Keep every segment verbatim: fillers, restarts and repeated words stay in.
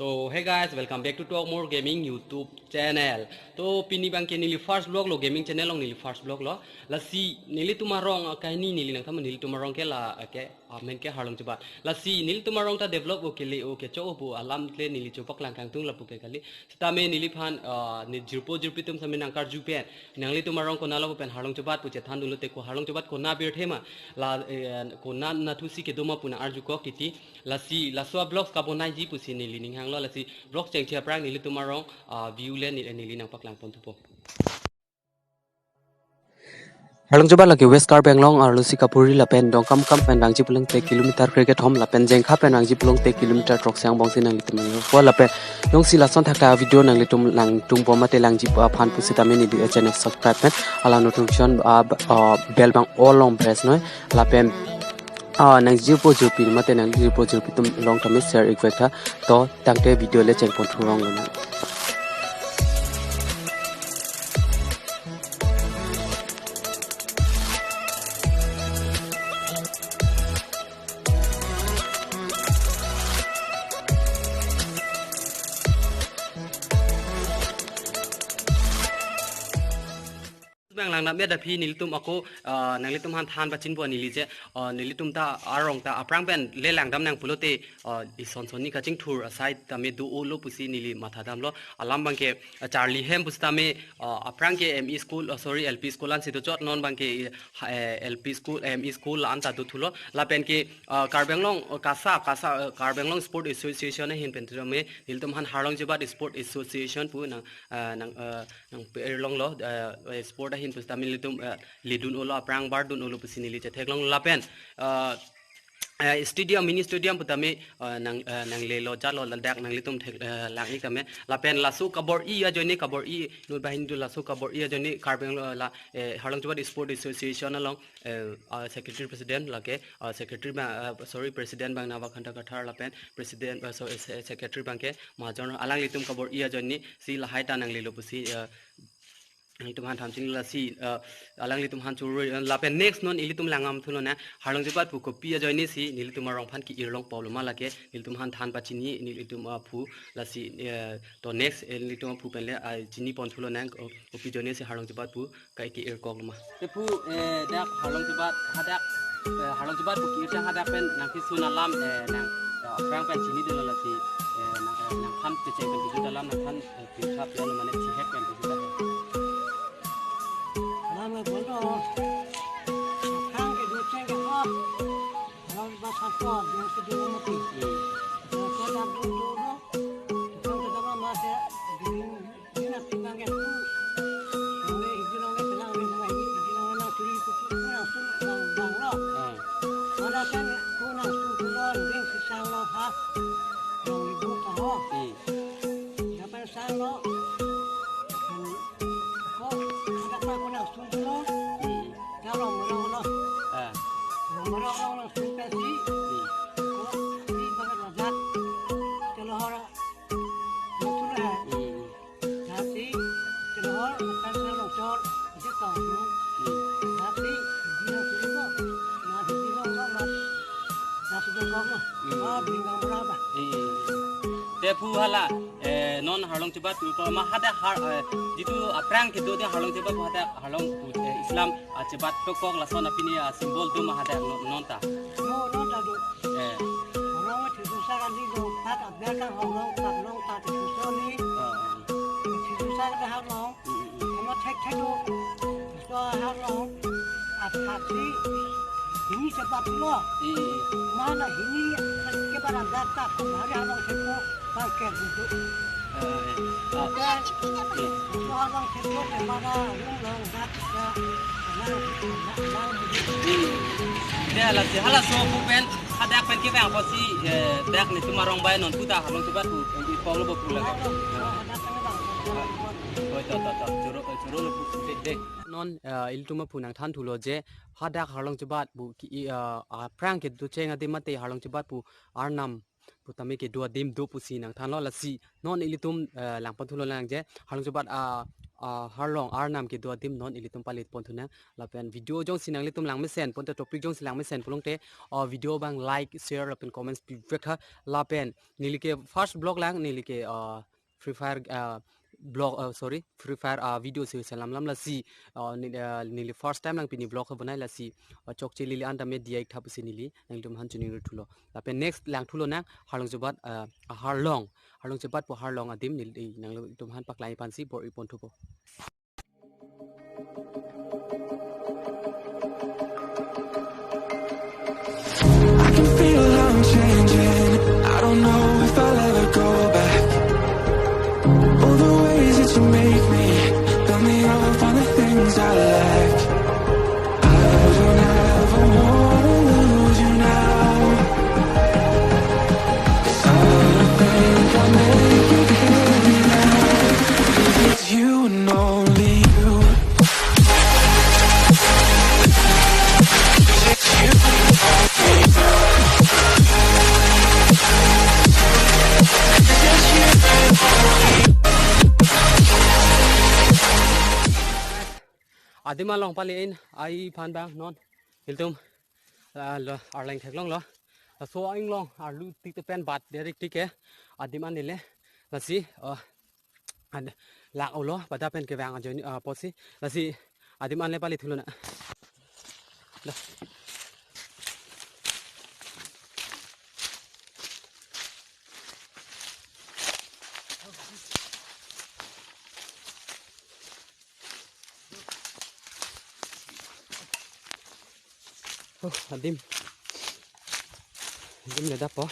So hey guys, welcome back to Talk More Gaming YouTube channel. To pini abangke neli first vlog lo, gaming channel along neli first vlog lo. Lasi nelitum arong akahini neli nangthan, nelitum arong ke la ke amen ke Harlong Chebat. Lasi nelitum arong ta develop o kele o kechok o pu alam le neli chepaklang kangtung lapu ke kali. Sitame neliphan ah, ne jirpo jirpi atum sitame nangkarju pen, nanglitum arong konat lo pen Harlong Chebat pu chethan dunlote ko Harlong Chebat konat birthe ma, la eh, konat nathusi kedo ma pu nang-arjukok titi. Lasi laso a vlogs kabonai ji pusi neli ning hanglo, lasi vlog chengche aphrang nelitum arong ah, view le neli, neli nangpaklang pon thupo. Harlong Chebat lake West Karbi Anglong arlosi kapuri lapen Dongkamukam pen vangji pulote kilometer krekethom lapen Jengkha pen vangji pulote kilometer throksi angbong si nanglitum nangpo lapen jongsi lason thakta video nanglitum langdunpo mate langji aphan pusitame neli channel subscribe pen alang notification ah, ah, bell abang all along press noi lapen ah, nangjirpo jirpi mate nangjirpo jirpi atum along tame share ik vek tha. To tangte video le chengpon thurong lo na. Bang langdam ya daphi nelitum ako ah, nanglitum aphan than pachinpo neli je ah, nelitum ta arong ta aphrang pen le langdam nang pulote ah, ison sonni kachingthur asai tame do-o lo pusi neli matha damlo. Alam abangke ah, charli hem pusitame ah, aphrang ke M E school ah, sorry, L P school ansi dochot, non abangke ah, eh, L P school, M E school la-an ta dothulo lapen ke ah, Karbi Anglong ah, KASA, KASA ah, Karbi Anglong Sport Association ahin pen tame nelitum aphan Harlong Chebat Sport Association pu nang ah, nang ah, nangpirlong lo ah, eh, sport ahin pusitame nelitum ah, ledun-o lo, aphrang bardun-o lo pusi neli chetheklong lapen ah, eh, stadium, mini stadium putame ah, nang ah, nanglelo jalo ladak nanglitum thek ah, lang-ik tame lapen laso kabor-i ajoine, kabor-i noi bahin do laso kabor-i ajoine Karbi Anglong la eh, Harlong Chebat Sport Association along eh, ah, secretary president lake ah, secretary abang ah, sorry, president abang Nava Khanta Kathar lapen president ah, sorry, se- secretary abangke Mahajon, alanglitum kabor-i ajoine si lahai ta nanglelo pusi ah, nelitum aphan than chini lasi ah, alanglitum aphan choro ah, lapen next non ilitum langdam thulo na Harlong Chebat pu kopi ajoine si nelitum arong aphan ki-irlong polo ma lake nelitum aphan than pachini nelitum aphu lasi eh, to next eh, nelitum aphu pen le ah, chini pon thulo nang ko- kopi ajoine si Harlong Chebat pu kai ki-irkok lo ma. Te phu eh, dak Harlong Chebat hadak eh, Harlong Chebat pu ki-irtang hadak pen nangkesun alam eh, nang eh, aphrang pen chini dolo lasi eh, nang eh, nangthan kecheng pen kejut alam nangthan eh, pirtha pian mane chihek pen kejut alam. Alam eh, bondo. Aphrang ke dua cheng ke hap. Alam ba satu, dia ke dua mati. Hmm. Dia ke dak dua dua dua. Tukang ke dalam masa, dia Ina pinang ke tu. Nang le hidi nang le pinang le nang hidi, hidi nang le nang suri kuku nang sun nang bang lo. Ah. Mana kan ku nang sun ku lo, ding si sang lo ha. Nang ibu ka ho. Hmm. Dapat sang lo. Kan ko ada pa ku nang sun ku lo. Hmm. Kalau merong lo. Ah. Merong lo nang sun ka si. Hmm. Ko di bagat lajat. Kalau hora. Betul ha. Hmm. Dasi, Chinhor, Akan Sar Longchor, Jitong, Hmm. Dasi, Jina Suri ko, na Jiti Long ko, ma, Dasi Jong ko, Hmm. ma, Binggang Mura ba. Hmm. Te phu hala, eh, non Harlong Chebat pu ko ma hadak har, eh, jitu aphrang kedo de Harlong Chebat pu hadak Harlong pu, eh, Islam, ah, Chebat tokok lason apini, ah, symbol do ma hadak non, non ta. No, non ta do. Eh. Harlong Chebat sa kan di do, tak abia kan Harlong, tak long, tak Chebat so ni. Ah, ah. Chebat sa kan Harlong. Hmm, hmm, hmm. Ema thek thek do. So Harlong. Athak si. Hini Chebat lo. Hmm, hmm. Mana hini ke barang data ko hari Harlong Chebat. Bangke duduk. Eh, eh, ah. Kan, eh, orang sibuk kemana, rumah, dak, dak, nang, nang, nang, duduk. Hmm. Dia lasi, hala so pu pen, hadak pen kevang apotsi, eh, dak nelitum arong bai non puta Harlong Chebat pu, eh, ipong lo pu lagi. Harlong, hadak pen bang. Ah. Oh, to, to, to. Choro, choro lo pu, dek, dek. Non, eh, ilitum aphu nangthan thulo je, hadak Harlong Chebat pu ki, eh, aphrang kedo cheng adim mate Harlong Chebat pu arnam putame kedo adim do pusi nangthanlo lasi non ilitum eh, langpon thulo lang je Harlong Chebat a ah, Harlong Arnam kedo adim non ilitum palit pon thunang. Lapen video jongsi nanglitum langmesen, ponte topic jongsi langmesen pulote, ah, video abang like, share lapen comments pivek tha. Lapen neli ke first vlog lang, neli ke, ah, Free Fire, ah, vlog, ah, sorry, Free Fire, ah, video si selam lam lasi, ah, ne-, ah, neli first time lang pini vlog bonai lasi, ah, chokche lili an tame diya ik tha pusi neli nanglitum aphan choningri thulo. Lapen next lang thulo nang Harlong Chebat, ah, Harlong, Harlong Chebat pu Harlong adim neli nanglitum aphan paklangji aphansi bor-i pon thupo. I can feel I'm changing. I don't know if I'll ever go back. All the ways that you make me, build me up on the things I lack. I don't ever wanna lose you now. 'Cause I don't think I'll make it carry on. If it's you and only you. Adim along pali in ai phan bang non ilitum, ah, lo arleng theklonglo. Laso inglong arlu tik te pen bat derik tik ke adim an neli lasi, ah, an lang olo pada pen kevang ajoine, ah, apotsi lasi adim an le pali thulo na. Dah. Oh, adim. Adim le dapo.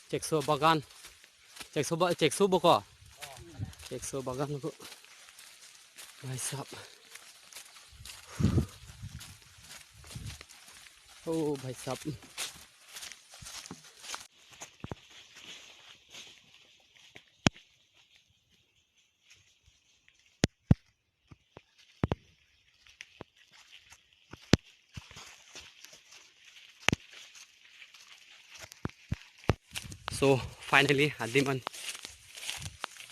Chekso bagan. Chekso ba, chekso bo ko? Chekso bagan ko. Bhai sahab. Oh, bhai sahab. So finally adim an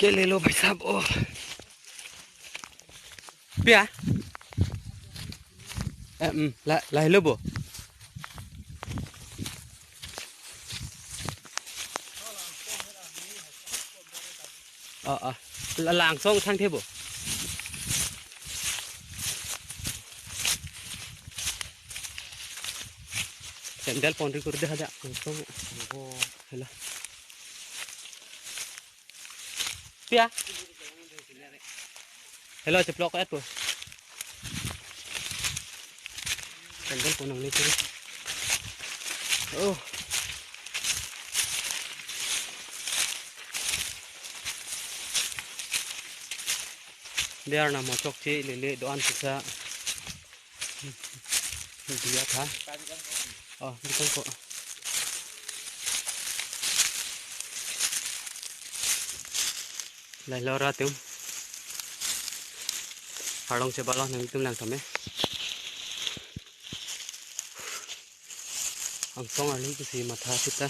kelelo bhai sahab. Oh. Pia? Eh, mm, la, lahelo bo. Ah, ah. La, langsong thangthe bo. Sandal ponri kurde hadak langsong. Hela. Pia. Hela, cheplok et po. Sandal pon nangne suri. Oh. Biar na mo chokche lele do-an sisa. Diya tha. Oh, bikang ko. Lahelo ra atum. Harlong Chebat lo nangtum lang tame. Angsong arni pusi matha sita.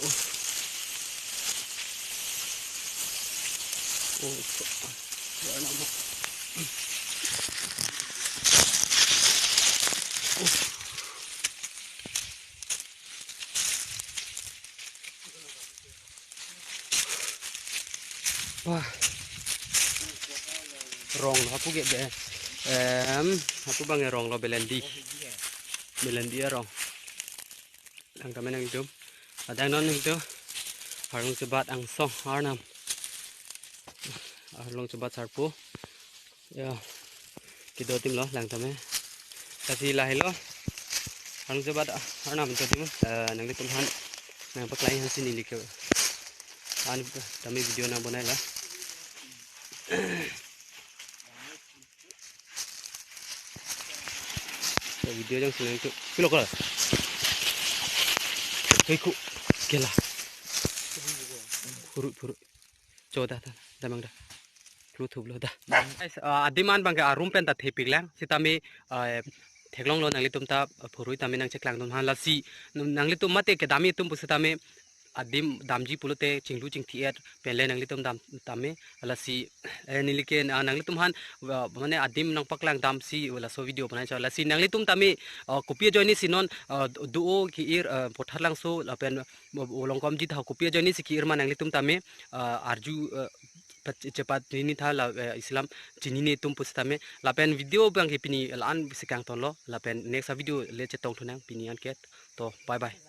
Oh. Oh, so. Wah. Rong lo hapu ke be. Em, hapu bang rong lo belendi. Belendi arong. Lang tame nangtum. Adang non nangtum. Harlong Chebat angsong Arnam. Harlong Chebat sarpo. Ya. Kedo adim lo lang tame. Lasi lahelo. Harlong Chebat Arnam kedo adim. Eh, nanglitum aphan nangpaklangji aphansi neli ke. An tame video nangbonailo. Video jongsi nangtum. Pilo kala. Hei ku. Kela. Phurui, phurui. To da, da, damang da. Klu thup lo da. Guys, ah, adim an abang ke arum pen ta thepik lang. Sitame, ah, theklonglo nanglitum ta, ah, phurui tame nangcheklang atum aphan. Lasi nanglitum mate kedam atum pusitame adim damji pulote chinglu chingthi-et pen le nanglitum dam tame. Lasi, eh, neli ke, ah, nanglitum aphan, ah, mane adim nangpaklang damsi laso video banai chot. Lasi nanglitum tame, ah, kopi ajoine si non, ah, do-o ke-ir, ah, Potharlangso lapen, ah, Olongkomjit ha kopi ajoine si ke-ir ma nanglitum tame, ah, arju, ah, pat-, chepat nini tha la, eh, Islam chinine atum pusitame. Lapen video abang ke pini la-an si kangtonlo. Lapen next video le chetongthu nang, pini anke. To, bye bye.